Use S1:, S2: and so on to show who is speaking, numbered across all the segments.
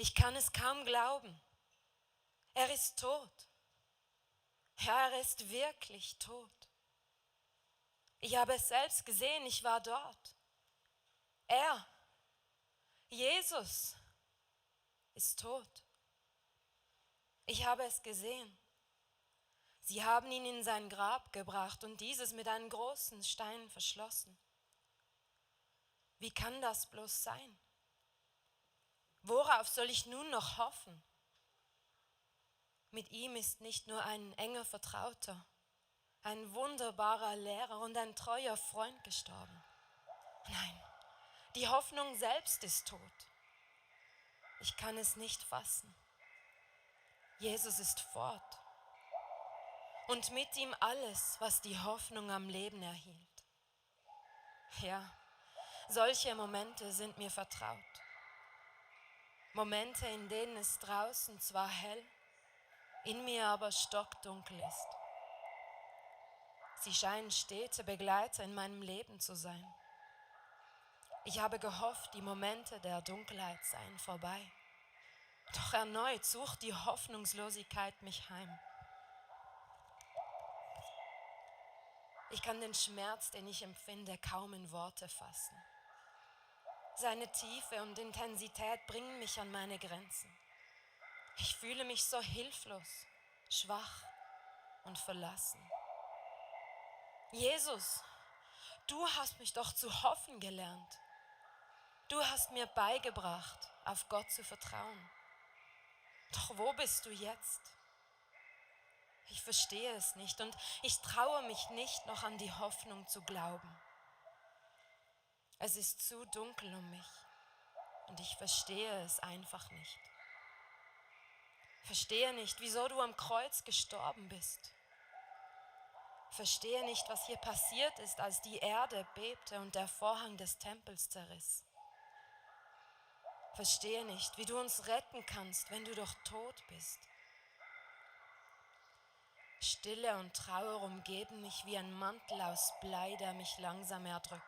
S1: Ich kann es kaum glauben. Er ist tot. Ja, er ist wirklich tot. Ich habe es selbst gesehen, ich war dort. Er, Jesus, ist tot. Ich habe es gesehen. Sie haben ihn in sein Grab gebracht und dieses mit einem großen Stein verschlossen. Wie kann das bloß sein? Worauf soll ich nun noch hoffen? Mit ihm ist nicht nur ein enger Vertrauter, ein wunderbarer Lehrer und ein treuer Freund gestorben. Nein, die Hoffnung selbst ist tot. Ich kann es nicht fassen. Jesus ist fort. Und mit ihm alles, was die Hoffnung am Leben erhielt. Ja, solche Momente sind mir vertraut. Momente, in denen es draußen zwar hell, in mir aber stockdunkel ist. Sie scheinen stete Begleiter in meinem Leben zu sein. Ich habe gehofft, die Momente der Dunkelheit seien vorbei. Doch erneut sucht die Hoffnungslosigkeit mich heim. Ich kann den Schmerz, den ich empfinde, kaum in Worte fassen. Seine Tiefe und Intensität bringen mich an meine Grenzen. Ich fühle mich so hilflos, schwach und verlassen. Jesus, du hast mich doch zu hoffen gelernt. Du hast mir beigebracht, auf Gott zu vertrauen. Doch wo bist du jetzt? Ich verstehe es nicht und ich traue mich nicht, noch an die Hoffnung zu glauben. Es ist zu dunkel um mich und ich verstehe es einfach nicht. Verstehe nicht, wieso du am Kreuz gestorben bist. Verstehe nicht, was hier passiert ist, als die Erde bebte und der Vorhang des Tempels zerriss. Verstehe nicht, wie du uns retten kannst, wenn du doch tot bist. Stille und Trauer umgeben mich wie ein Mantel aus Blei, der mich langsam erdrückt.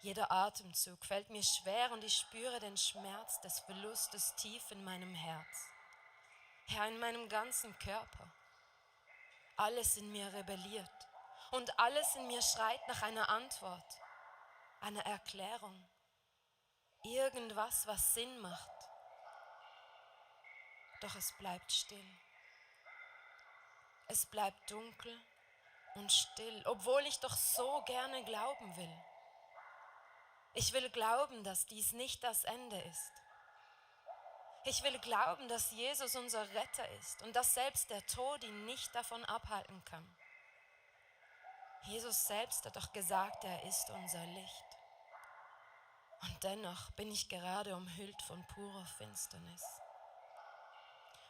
S1: Jeder Atemzug fällt mir schwer und ich spüre den Schmerz des Verlustes tief in meinem Herz. Ja, in meinem ganzen Körper. Alles in mir rebelliert und alles in mir schreit nach einer Antwort, einer Erklärung. Irgendwas, was Sinn macht. Doch es bleibt still. Es bleibt dunkel und still, obwohl ich doch so gerne glauben will. Ich will glauben, dass dies nicht das Ende ist. Ich will glauben, dass Jesus unser Retter ist und dass selbst der Tod ihn nicht davon abhalten kann. Jesus selbst hat doch gesagt, er ist unser Licht. Und dennoch bin ich gerade umhüllt von purer Finsternis.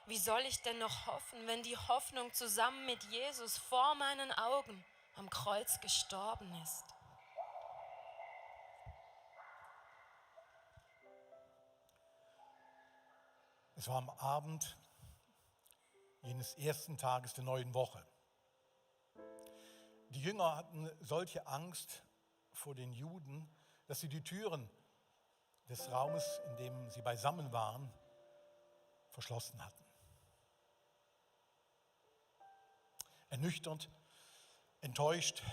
S1: Wie soll ich denn noch hoffen, wenn die Hoffnung zusammen mit Jesus vor meinen Augen am Kreuz gestorben ist?
S2: Es war am Abend jenes ersten Tages der neuen Woche. Die Jünger hatten solche Angst vor den Juden, dass sie die Türen des Raumes, in dem sie beisammen waren, verschlossen hatten. Ernüchtert, enttäuscht,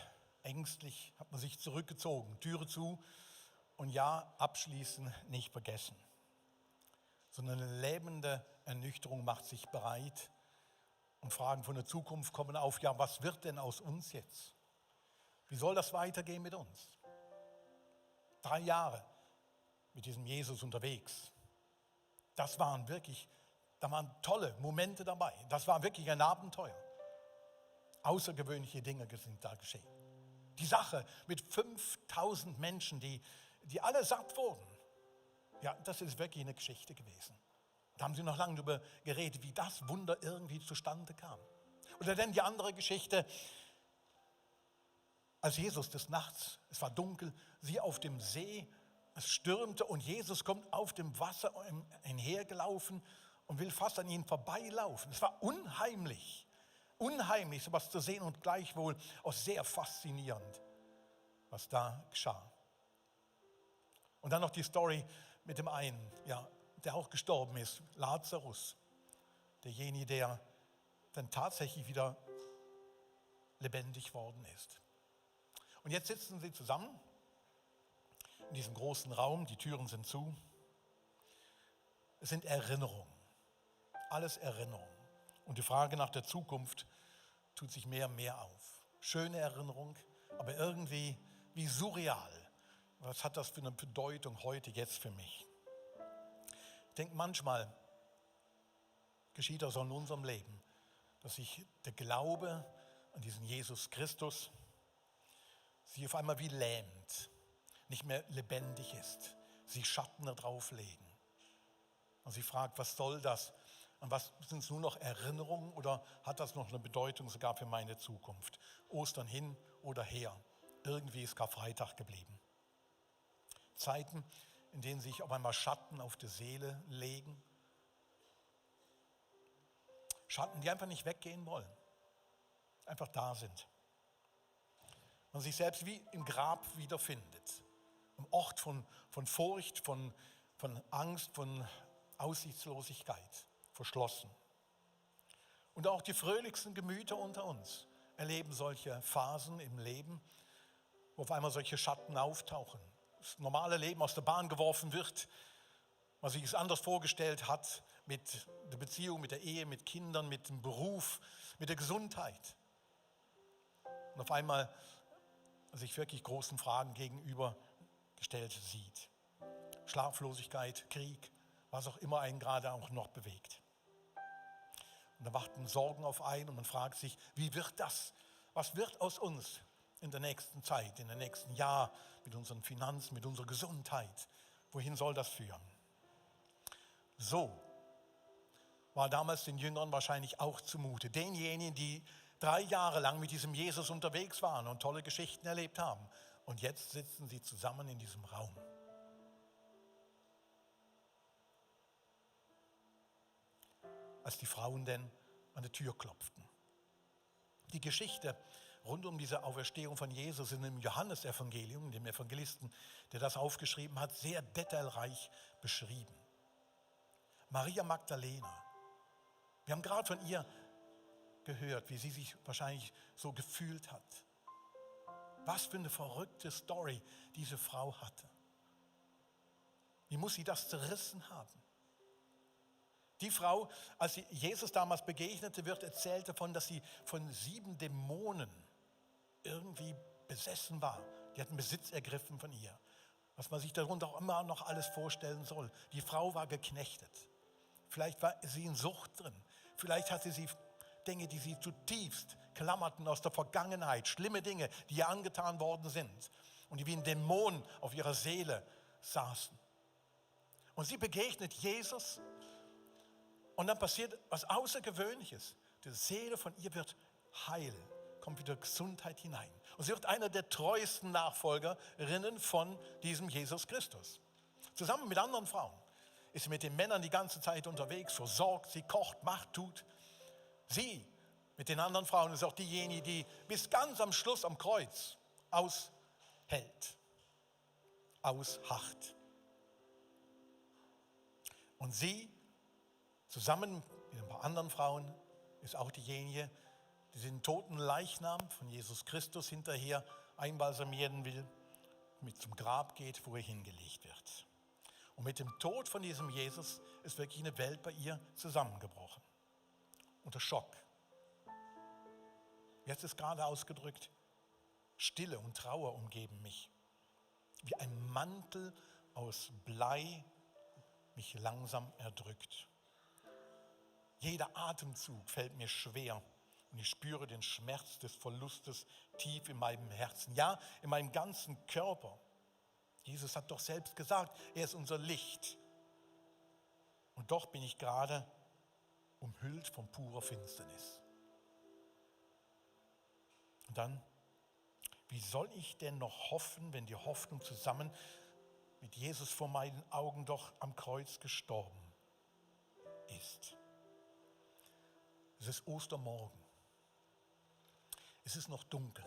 S2: ängstlich hat man sich zurückgezogen, Türe zu und ja, abschließen nicht vergessen. Sondern eine lähmende Ernüchterung macht sich bereit und Fragen von der Zukunft kommen auf. Ja, was wird denn aus uns jetzt? Wie soll das weitergehen mit uns? 3 Jahre mit diesem Jesus unterwegs. Da waren tolle Momente dabei. Das war wirklich ein Abenteuer. Außergewöhnliche Dinge sind da geschehen. Die Sache mit 5000 Menschen, die alle satt wurden. Ja, das ist wirklich eine Geschichte gewesen. Da haben sie noch lange darüber geredet, wie das Wunder irgendwie zustande kam. Oder dann die andere Geschichte, als Jesus des Nachts, es war dunkel, sie auf dem See, es stürmte und Jesus kommt auf dem Wasser einhergelaufen und will fast an ihnen vorbeilaufen. Es war unheimlich, sowas zu sehen und gleichwohl auch sehr faszinierend, was da geschah. Und dann noch die Story mit dem einen, ja, der auch gestorben ist, Lazarus, derjenige, der dann tatsächlich wieder lebendig worden ist. Und jetzt sitzen sie zusammen in diesem großen Raum, die Türen sind zu. Es sind Erinnerungen, alles Erinnerungen. Und die Frage nach der Zukunft tut sich mehr und mehr auf. Schöne Erinnerung, aber irgendwie wie surreal. Was hat das für eine Bedeutung heute, jetzt für mich? Ich denke, manchmal geschieht das auch in unserem Leben, dass sich der Glaube an diesen Jesus Christus sich auf einmal wie lähmt, nicht mehr lebendig ist, sich Schatten darauf legen. Und sie fragt, was soll das? Und was sind es nur noch Erinnerungen oder hat das noch eine Bedeutung sogar für meine Zukunft? Ostern hin oder her. Irgendwie ist Karfreitag geblieben. Zeiten, in denen sich auf einmal Schatten auf die Seele legen. Schatten, die einfach nicht weggehen wollen. Einfach da sind. Man sich selbst wie im Grab wiederfindet. Im Ort von Furcht, von Angst, von Aussichtslosigkeit. Verschlossen. Und auch die fröhlichsten Gemüter unter uns erleben solche Phasen im Leben, wo auf einmal solche Schatten auftauchen. Das normale Leben aus der Bahn geworfen wird, man sich es anders vorgestellt hat mit der Beziehung, mit der Ehe, mit Kindern, mit dem Beruf, mit der Gesundheit. Und auf einmal sich wirklich großen Fragen gegenübergestellt sieht. Schlaflosigkeit, Krieg, was auch immer einen gerade auch noch bewegt. Und da warten Sorgen auf einen und man fragt sich, wie wird das? Was wird aus uns in der nächsten Zeit, in den nächsten Jahr, mit unseren Finanzen, mit unserer Gesundheit? Wohin soll das führen? So war damals den Jüngern wahrscheinlich auch zumute. Denjenigen, die 3 Jahre lang mit diesem Jesus unterwegs waren und tolle Geschichten erlebt haben. Und jetzt sitzen sie zusammen in diesem Raum. Als die Frauen denn an der Tür klopften. Die Geschichte rund um diese Auferstehung von Jesus in dem Johannesevangelium, dem Evangelisten, der das aufgeschrieben hat, sehr detailreich beschrieben. Maria Magdalena, wir haben gerade von ihr gehört, wie sie sich wahrscheinlich so gefühlt hat. Was für eine verrückte Story diese Frau hatte. Wie muss sie das zerrissen haben? Die Frau, als sie Jesus damals begegnete, wird erzählt davon, dass sie von 7 Dämonen irgendwie besessen war. Die hatten Besitz ergriffen von ihr. Was man sich darunter auch immer noch alles vorstellen soll. Die Frau war geknechtet. Vielleicht war sie in Sucht drin. Vielleicht hatte sie Dinge, die sie zutiefst klammerten aus der Vergangenheit. Schlimme Dinge, die ihr angetan worden sind. Und die wie ein Dämon auf ihrer Seele saßen. Und sie begegnet Jesus. Und dann passiert was Außergewöhnliches. Die Seele von ihr wird heil, kommt wieder Gesundheit hinein. Und sie wird einer der treuesten Nachfolgerinnen von diesem Jesus Christus. Zusammen mit anderen Frauen ist sie mit den Männern die ganze Zeit unterwegs, versorgt sie, kocht, macht, tut. Sie mit den anderen Frauen ist auch diejenige, die bis ganz am Schluss am Kreuz aushält, ausharrt. Und sie zusammen mit ein paar anderen Frauen ist auch diejenige, die den toten Leichnam von Jesus Christus hinterher einbalsamieren will, mit zum Grab geht, wo er hingelegt wird. Und mit dem Tod von diesem Jesus ist wirklich eine Welt bei ihr zusammengebrochen. Unter Schock. Jetzt ist gerade ausgedrückt, Stille und Trauer umgeben mich. Wie ein Mantel aus Blei mich langsam erdrückt. Jeder Atemzug fällt mir schwer und ich spüre den Schmerz des Verlustes tief in meinem Herzen, ja, in meinem ganzen Körper. Jesus hat doch selbst gesagt, er ist unser Licht. Und doch bin ich gerade umhüllt von purer Finsternis. Und dann, wie soll ich denn noch hoffen, wenn die Hoffnung zusammen mit Jesus vor meinen Augen doch am Kreuz gestorben ist? Es ist Ostermorgen. Es ist noch dunkel.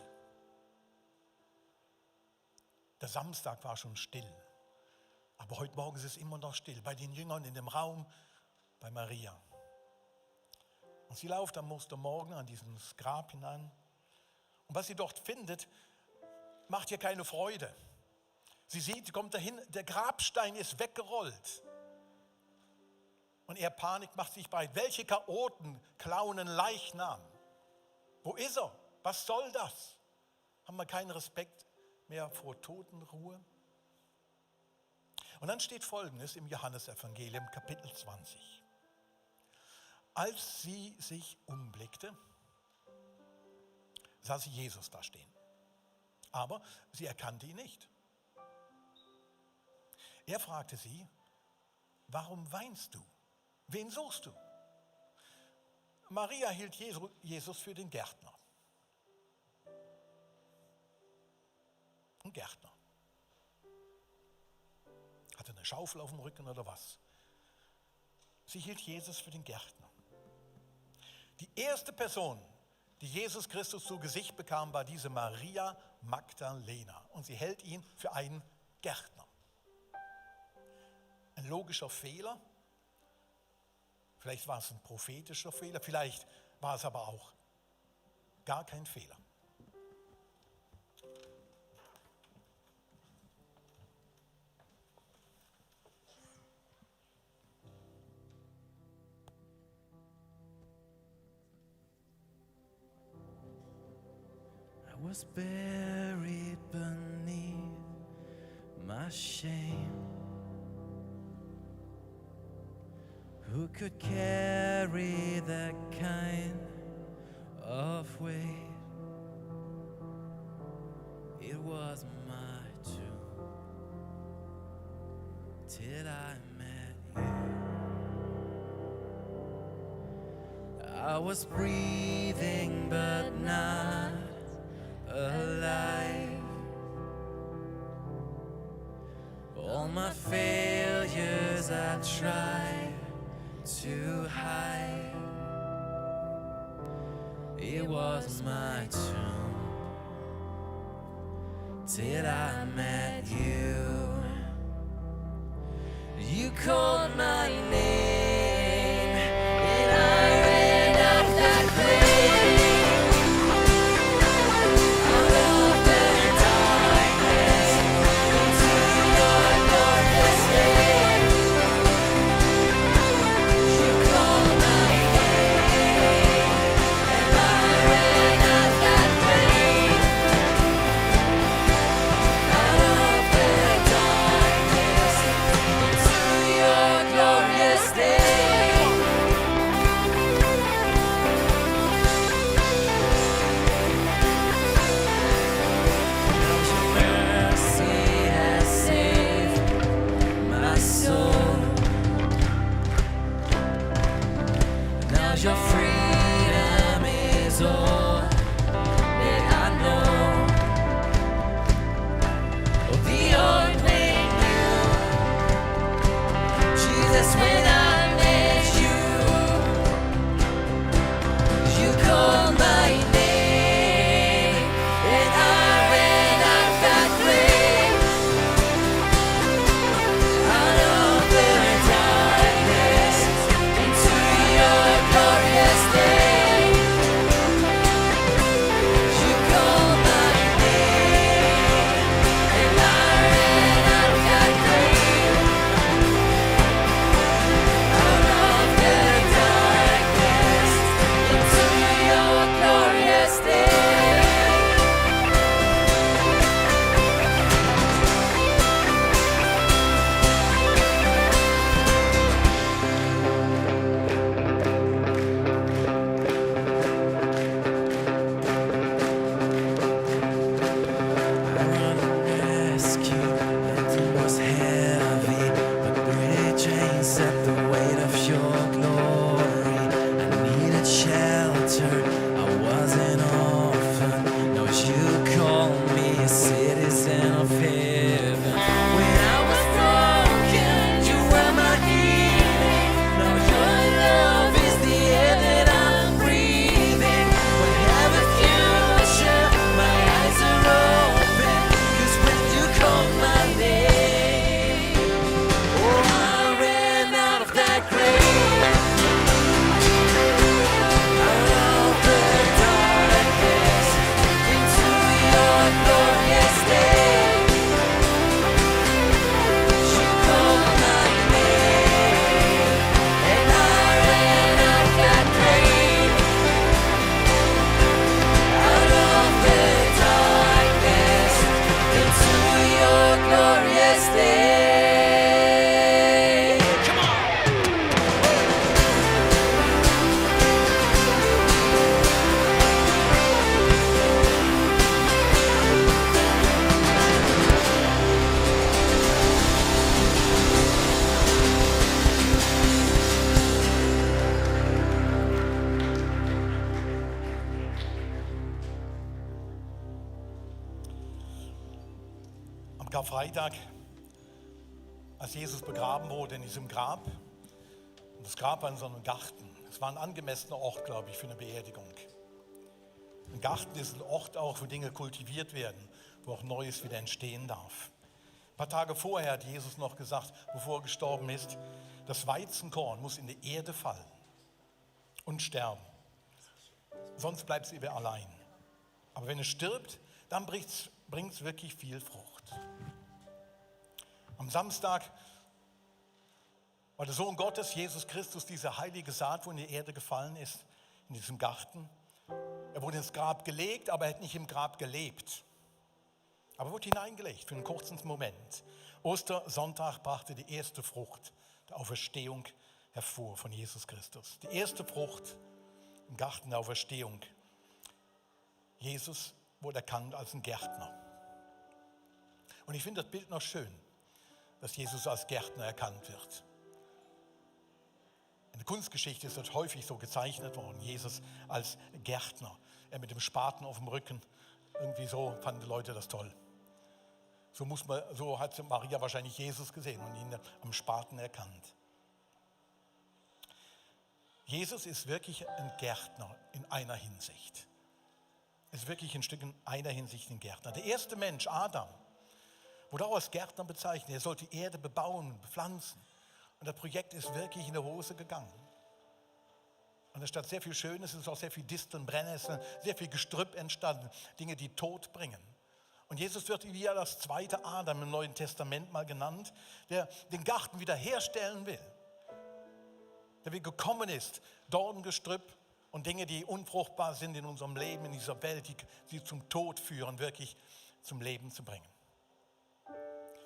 S2: Der Samstag war schon still. Aber heute Morgen ist es immer noch still, bei den Jüngern in dem Raum, bei Maria. Und sie läuft am Ostermorgen an dieses Grab hinein. Und was sie dort findet, macht ihr keine Freude. Sie sieht, sie kommt dahin, der Grabstein ist weggerollt. Und ihr Panik macht sich breit. Welche Chaoten klauen einen Leichnam? Wo ist er? Was soll das? Haben wir keinen Respekt mehr vor Totenruhe? Und dann steht Folgendes im Johannesevangelium, Kapitel 20. Als sie sich umblickte, sah sie Jesus da stehen. Aber sie erkannte ihn nicht. Er fragte sie, warum weinst du? Wen suchst du? Maria hielt Jesus für den Gärtner. Ein Gärtner. Hatte eine Schaufel auf dem Rücken oder was? Sie hielt Jesus für den Gärtner. Die erste Person, die Jesus Christus zu Gesicht bekam, war diese Maria Magdalena. Und sie hält ihn für einen Gärtner. Ein logischer Fehler. Vielleicht war es ein prophetischer Fehler. Vielleicht war es aber auch gar kein Fehler.
S3: I was buried beneath my shame. Who could carry that kind of weight? It was my tomb till I met you. I was breathing but not alive. All my failures I tried to hide. It was my tomb till I met you. You called my name and I ran out that grave. Out of the darkness into your glorious day. You called my name and I ran out that grave. Out of the darkness into your glorious day. Mercy has saved my soul. Now your freedom is all that I know. Oh, the only you, Jesus, when I met you, you called my name, and I ran out that grave. Out of the darkness into your glorious day. You called my name, and I ran out that grave.
S2: Karfreitag, als Jesus begraben wurde in diesem Grab. Und das Grab war in so einem Garten. Es war ein angemessener Ort, glaube ich, für eine Beerdigung. Ein Garten ist ein Ort auch, wo Dinge kultiviert werden, wo auch Neues wieder entstehen darf. Ein paar Tage vorher hat Jesus noch gesagt, bevor er gestorben ist, das Weizenkorn muss in die Erde fallen und sterben. Sonst bleibt es eben allein. Aber wenn es stirbt, dann bringt es wirklich viel Frucht. Am Samstag war der Sohn Gottes, Jesus Christus, diese heilige Saat, wo in die Erde gefallen ist, in diesem Garten. Er wurde ins Grab gelegt, aber er hat nicht im Grab gelebt. Aber er wurde hineingelegt für einen kurzen Moment. Ostersonntag brachte die erste Frucht der Auferstehung hervor von Jesus Christus. Die erste Frucht im Garten der Auferstehung. Jesus wurde erkannt als ein Gärtner. Und ich finde das Bild noch schön, dass Jesus als Gärtner erkannt wird. In der Kunstgeschichte ist das häufig so gezeichnet worden, Jesus als Gärtner. Er mit dem Spaten auf dem Rücken, irgendwie so fanden die Leute das toll. So hat Maria wahrscheinlich Jesus gesehen und ihn am Spaten erkannt. Jesus ist wirklich ein Gärtner in einer Hinsicht. Er ist wirklich ein Stück in einer Hinsicht ein Gärtner. Der erste Mensch, Adam, wurde auch als Gärtner bezeichnet. Er sollte die Erde bebauen, bepflanzen. Und das Projekt ist wirklich in die Hose gegangen. Und anstatt sehr viel Schönes ist auch sehr viel Disteln, Brennnesseln, sehr viel Gestrüpp entstanden. Dinge, die Tod bringen. Und Jesus wird wie das zweite Adam im Neuen Testament mal genannt, der den Garten wiederherstellen will. Der wie gekommen ist, Dornengestrüpp und Dinge, die unfruchtbar sind in unserem Leben, in dieser Welt, die zum Tod führen, wirklich zum Leben zu bringen.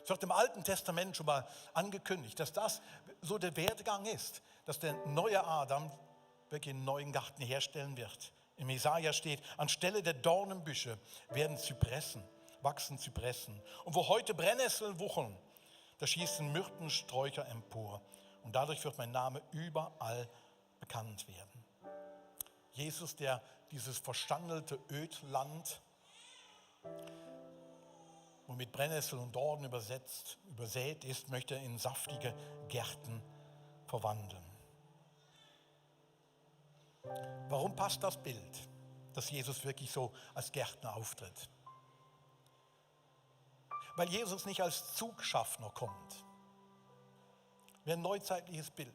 S2: Es wird im Alten Testament schon mal angekündigt, dass das so der Werdegang ist, dass der neue Adam wirklich einen neuen Garten herstellen wird. Im Jesaja steht, anstelle der Dornenbüsche werden Zypressen, wachsen Zypressen. Und wo heute Brennnesseln wuchern, da schießen Myrtensträucher empor. Und dadurch wird mein Name überall bekannt werden. Jesus, der dieses verstandelte Ödland, womit Brennnessel und Dornen übersät ist, möchte er in saftige Gärten verwandeln. Warum passt das Bild, dass Jesus wirklich so als Gärtner auftritt? Weil Jesus nicht als Zugschaffner kommt. Wäre ein neuzeitliches Bild.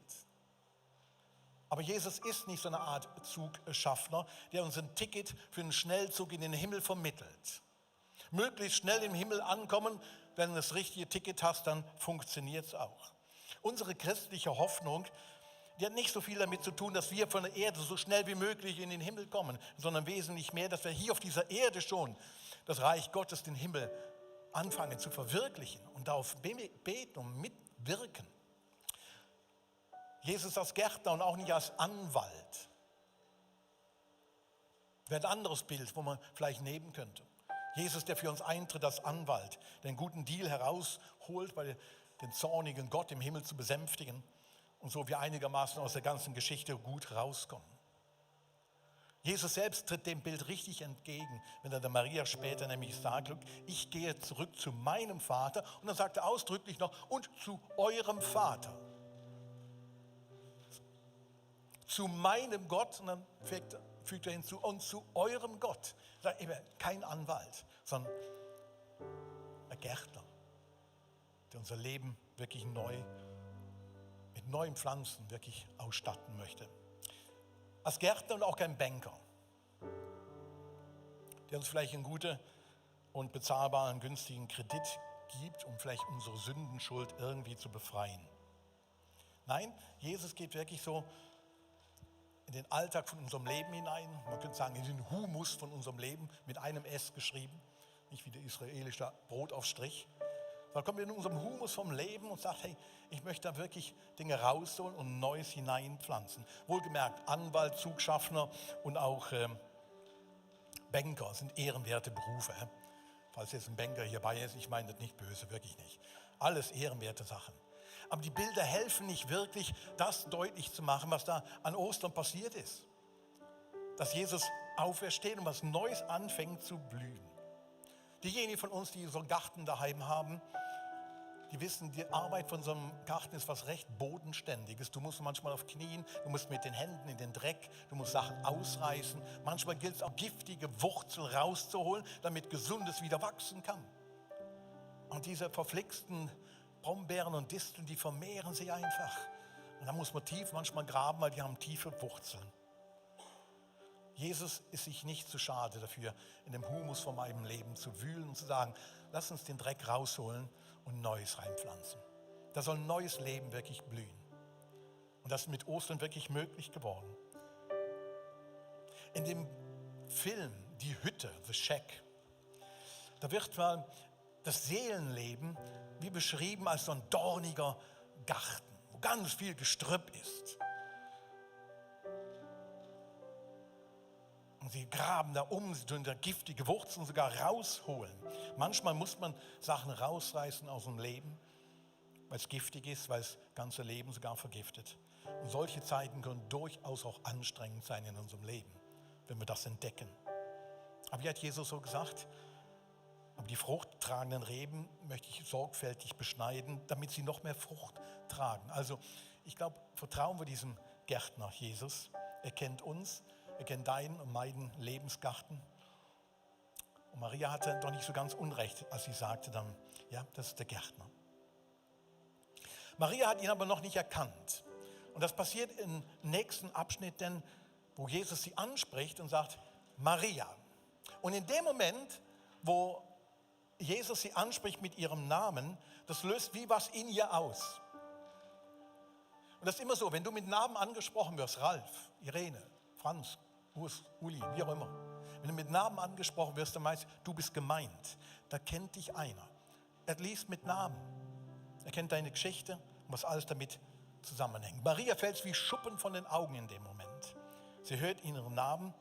S2: Aber Jesus ist nicht so eine Art Zugschaffner, der uns ein Ticket für einen Schnellzug in den Himmel vermittelt. Möglichst schnell im Himmel ankommen, wenn du das richtige Ticket hast, dann funktioniert es auch. Unsere christliche Hoffnung, die hat nicht so viel damit zu tun, dass wir von der Erde so schnell wie möglich in den Himmel kommen, sondern wesentlich mehr, dass wir hier auf dieser Erde schon das Reich Gottes, den Himmel, anfangen zu verwirklichen und darauf beten und mitwirken. Jesus als Gärtner und auch nicht als Anwalt. Wäre ein anderes Bild, wo man vielleicht nehmen könnte. Jesus, der für uns eintritt als Anwalt, der einen guten Deal herausholt, bei den zornigen Gott im Himmel zu besänftigen und so wir einigermaßen aus der ganzen Geschichte gut rauskommen. Jesus selbst tritt dem Bild richtig entgegen, wenn er der Maria später nämlich sagt, ich gehe zurück zu meinem Vater, und dann sagt er ausdrücklich noch, und zu eurem Vater. Zu meinem Gott, und dann fügt er hinzu, und zu eurem Gott. Sagt eben kein Anwalt, sondern ein Gärtner, der unser Leben wirklich mit neuen Pflanzen wirklich ausstatten möchte. Als Gärtner und auch kein Banker, der uns vielleicht einen guten und bezahlbaren, günstigen Kredit gibt, um vielleicht unsere Sündenschuld irgendwie zu befreien. Nein, Jesus geht wirklich so in den Alltag von unserem Leben hinein. Man könnte sagen, in den Humus von unserem Leben, mit einem S geschrieben, nicht wie der israelische Brotaufstrich. Da kommt in unserem Humus vom Leben und sagt, hey, ich möchte da wirklich Dinge rausholen und Neues hineinpflanzen. Wohlgemerkt, Anwalt, Zugschaffner und auch Banker sind ehrenwerte Berufe. Falls jetzt ein Banker hierbei ist, ich meine das nicht böse, wirklich nicht. Alles ehrenwerte Sachen. Aber die Bilder helfen nicht wirklich, das deutlich zu machen, was da an Ostern passiert ist. Dass Jesus aufersteht und was Neues anfängt zu blühen. Diejenigen von uns, die so einen Garten daheim haben, die wissen, die Arbeit von so einem Garten ist was recht Bodenständiges. Du musst manchmal auf Knien, du musst mit den Händen in den Dreck, du musst Sachen ausreißen. Manchmal gilt es auch, giftige Wurzeln rauszuholen, damit Gesundes wieder wachsen kann. Und diese verflixten Brombeeren und Disteln, die vermehren sich einfach. Und da muss man tief manchmal graben, weil die haben tiefe Wurzeln. Jesus ist sich nicht zu schade dafür, in dem Humus von meinem Leben zu wühlen und zu sagen, lass uns den Dreck rausholen und Neues reinpflanzen. Da soll ein neues Leben wirklich blühen. Und das ist mit Ostern wirklich möglich geworden. In dem Film Die Hütte, The Shack, da wird mal das Seelenleben wie beschrieben als so ein dorniger Garten, wo ganz viel Gestrüpp ist. Und sie graben da sie tun da giftige Wurzeln sogar rausholen. Manchmal muss man Sachen rausreißen aus dem Leben, weil es giftig ist, weil das ganze Leben sogar vergiftet. Und solche Zeiten können durchaus auch anstrengend sein in unserem Leben, wenn wir das entdecken. Aber wie hat Jesus so gesagt? Aber die fruchttragenden Reben möchte ich sorgfältig beschneiden, damit sie noch mehr Frucht tragen. Also ich glaube, vertrauen wir diesem Gärtner Jesus. Er kennt uns, er kennt deinen und meinen Lebensgarten. Und Maria hatte doch nicht so ganz unrecht, als sie sagte dann, ja, das ist der Gärtner. Maria hat ihn aber noch nicht erkannt. Und das passiert im nächsten Abschnitt, denn wo Jesus sie anspricht und sagt, Maria. Und in dem Moment, wo Jesus sie anspricht mit ihrem Namen, das löst wie was in ihr aus. Und das ist immer so, wenn du mit Namen angesprochen wirst, Ralf, Irene, Franz, Urs, Uli, wie auch immer. Wenn du mit Namen angesprochen wirst, dann meinst du bist gemeint. Da kennt dich einer. Er liest mit Namen. Er kennt deine Geschichte und was alles damit zusammenhängt. Maria fällt es wie Schuppen von den Augen in dem Moment. Sie hört ihren Namen,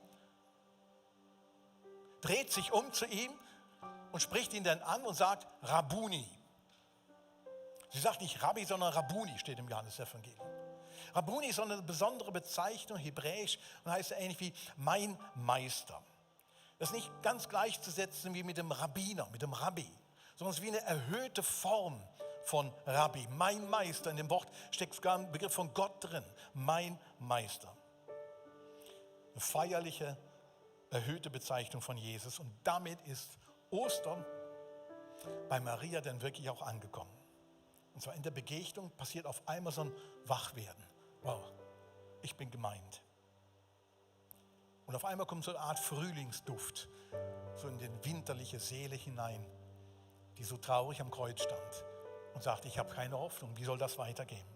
S2: dreht sich um zu ihm und spricht ihn dann an und sagt, Rabuni. Sie sagt nicht Rabbi, sondern Rabuni, steht im Johannesevangelium. Rabuni ist eine besondere Bezeichnung, hebräisch, und heißt ähnlich wie mein Meister. Das ist nicht ganz gleichzusetzen wie mit dem Rabbiner, mit dem Rabbi, sondern es ist wie eine erhöhte Form von Rabbi. Mein Meister, in dem Wort steckt sogar ein Begriff von Gott drin. Mein Meister. Eine feierliche, erhöhte Bezeichnung von Jesus. Und damit ist Ostern bei Maria dann wirklich auch angekommen. Und zwar in der Begegnung passiert auf einmal so ein Wachwerden. Wow, ich bin gemeint. Und auf einmal kommt so eine Art Frühlingsduft so in den winterliche Seele hinein, die so traurig am Kreuz stand und sagte, ich habe keine Hoffnung, wie soll das weitergehen?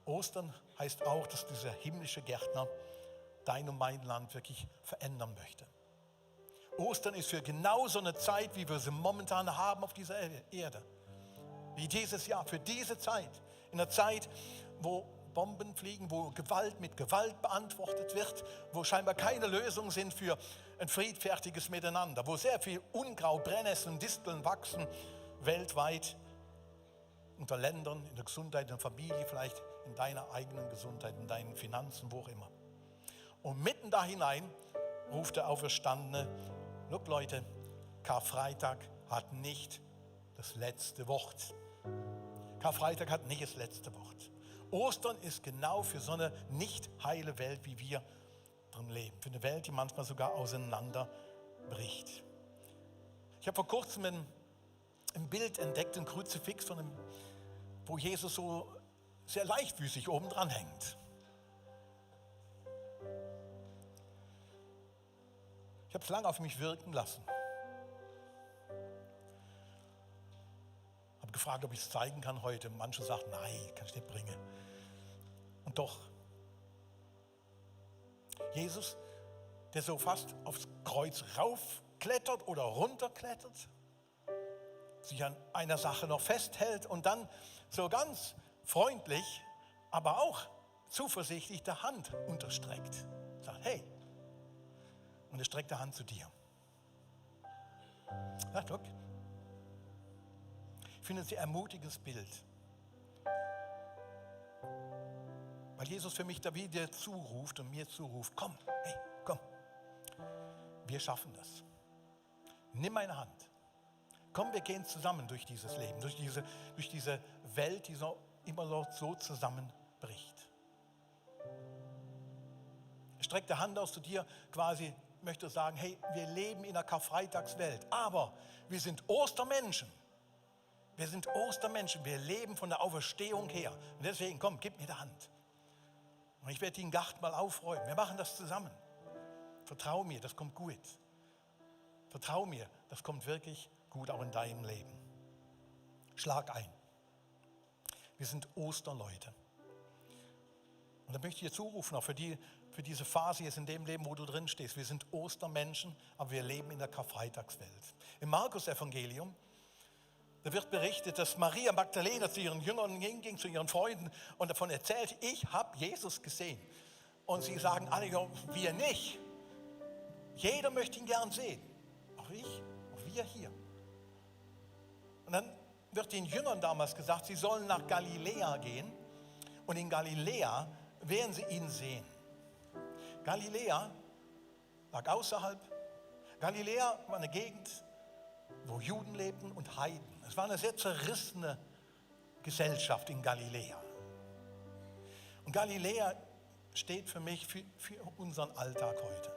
S2: Ostern heißt auch, dass dieser himmlische Gärtner dein und mein Land wirklich verändern möchte. Ostern ist für genau so eine Zeit, wie wir sie momentan haben auf dieser Erde. Wie dieses Jahr, für diese Zeit. In einer Zeit, wo Bomben fliegen, wo Gewalt mit Gewalt beantwortet wird, wo scheinbar keine Lösungen sind für ein friedfertiges Miteinander, wo sehr viel Unkraut, Brennnesseln, Disteln wachsen, weltweit, unter Ländern, in der Gesundheit, in der Familie, vielleicht in deiner eigenen Gesundheit, in deinen Finanzen, wo auch immer. Und mitten da hinein ruft der Auferstandene, look Leute, Karfreitag hat nicht das letzte Wort. Karfreitag hat nicht das letzte Wort. Ostern ist genau für so eine nicht heile Welt, wie wir drin leben. Für eine Welt, die manchmal sogar auseinanderbricht. Ich habe vor kurzem ein Bild entdeckt, ein Kruzifix, wo Jesus so sehr leichtfüßig oben dran hängt. Ich habe es lange auf mich wirken lassen. Habe gefragt, ob ich es zeigen kann heute. Manche sagen, nein, kann ich nicht bringen. Und doch, Jesus, der so fast aufs Kreuz raufklettert oder runterklettert, sich an einer Sache noch festhält und dann so ganz freundlich, aber auch zuversichtlich die Hand unterstreckt. Sagt, hey, und er streckt die Hand zu dir. Ja, guck. Ich finde es ein sehr ermutigendes Bild. Weil Jesus für mich da wieder zuruft und mir zuruft, komm, hey, komm. Wir schaffen das. Nimm meine Hand. Komm, wir gehen zusammen durch dieses Leben, durch diese Welt, die so immer so zusammenbricht. Streck die Hand aus zu dir, quasi möchte sagen, hey, wir leben in der Karfreitagswelt, aber wir sind Ostermenschen. Wir sind Ostermenschen, wir leben von der Auferstehung her. Und deswegen, komm, gib mir die Hand. Und ich werde den Garten mal aufräumen. Wir machen das zusammen. Vertrau mir, das kommt gut. Vertrau mir, das kommt wirklich gut auch in deinem Leben. Schlag ein. Wir sind Osterleute. Und da möchte ich dir zurufen, auch für diese Phase jetzt in dem Leben, wo du drin stehst. Wir sind Ostermenschen, aber wir leben in der Karfreitagswelt. Im Markus-Evangelium, da wird berichtet, dass Maria Magdalena zu ihren Jüngern ging, zu ihren Freunden und davon erzählt, ich habe Jesus gesehen. Und sie sagen alle, ja, wir nicht. Jeder möchte ihn gern sehen. Auch ich, auch wir hier. Und dann wird den Jüngern damals gesagt, sie sollen nach Galiläa gehen und in Galiläa werden sie ihn sehen. Galiläa lag außerhalb. Galiläa war eine Gegend, wo Juden lebten und Heiden. Es war eine sehr zerrissene Gesellschaft in Galiläa. Und Galiläa steht für mich für unseren Alltag heute.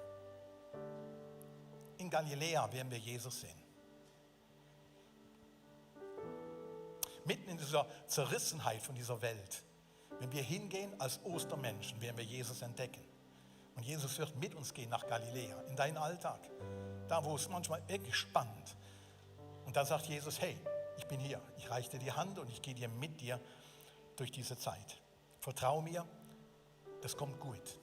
S2: In Galiläa werden wir Jesus sehen. Mitten in dieser Zerrissenheit von dieser Welt, wenn wir hingehen als Ostermenschen, werden wir Jesus entdecken. Und Jesus wird mit uns gehen nach Galiläa, in deinen Alltag. Da, wo es manchmal wirklich spannend. Und da sagt Jesus, hey, ich bin hier. Ich reiche dir die Hand und ich gehe dir mit dir durch diese Zeit. Vertrau mir, das kommt gut.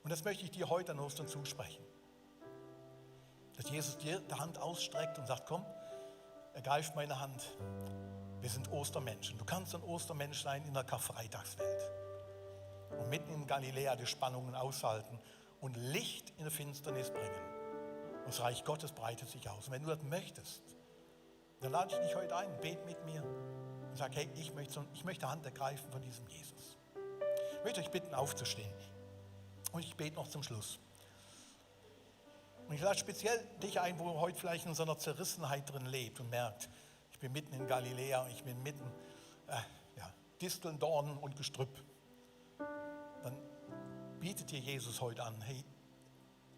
S2: Und das möchte ich dir heute an Ostern zusprechen. Dass Jesus dir die Hand ausstreckt und sagt, komm, ergreif meine Hand. Wir sind Ostermenschen. Du kannst ein Ostermensch sein in der Karfreitagswelt. Und mitten in Galiläa die Spannungen aushalten und Licht in der Finsternis bringen. Das Reich Gottes breitet sich aus. Und wenn du das möchtest, dann lade ich dich heute ein, bet mit mir und sag, hey, ich möchte die Hand ergreifen von diesem Jesus. Ich möchte euch bitten, aufzustehen. Und ich bete noch zum Schluss. Und ich lade speziell dich ein, wo du heute vielleicht in so einer Zerrissenheit drin lebt und merkt, ich bin mitten in Galiläa, ich bin mitten, Disteln, Dornen und Gestrüpp. Dann bietet dir Jesus heute an, hey,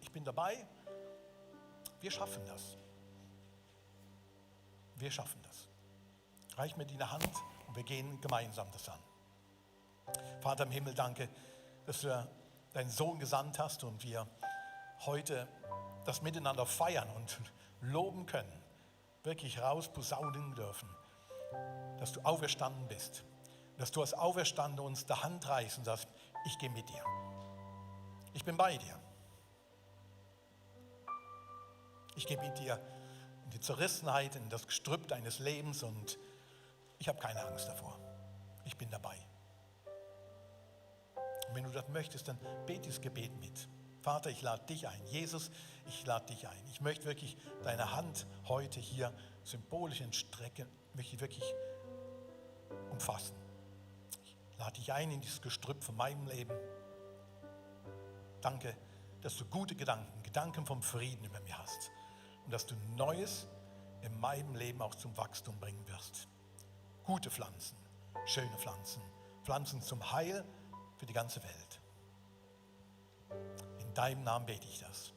S2: ich bin dabei, wir schaffen das. Wir schaffen das. Reich mir die Hand und wir gehen gemeinsam das an. Vater im Himmel, danke, dass du deinen Sohn gesandt hast und wir heute das miteinander feiern und loben können, wirklich rausposaunen dürfen, dass du auferstanden bist, dass du als Auferstandene uns die Hand reichst und sagst, ich gehe mit dir. Ich bin bei dir. Ich gehe mit dir in die Zerrissenheit, in das Gestrüpp deines Lebens und ich habe keine Angst davor. Ich bin dabei. Und wenn du das möchtest, dann bete dieses Gebet mit. Vater, ich lade dich ein. Jesus, ich lade dich ein. Ich möchte wirklich deine Hand heute hier symbolisch entstrecken, möchte ich wirklich umfassen. Ich lade dich ein in dieses Gestrüpp von meinem Leben. Danke, dass du gute Gedanken vom Frieden über mir hast und dass du Neues in meinem Leben auch zum Wachstum bringen wirst. Gute Pflanzen, schöne Pflanzen, Pflanzen zum Heil für die ganze Welt. In deinem Namen bete ich das.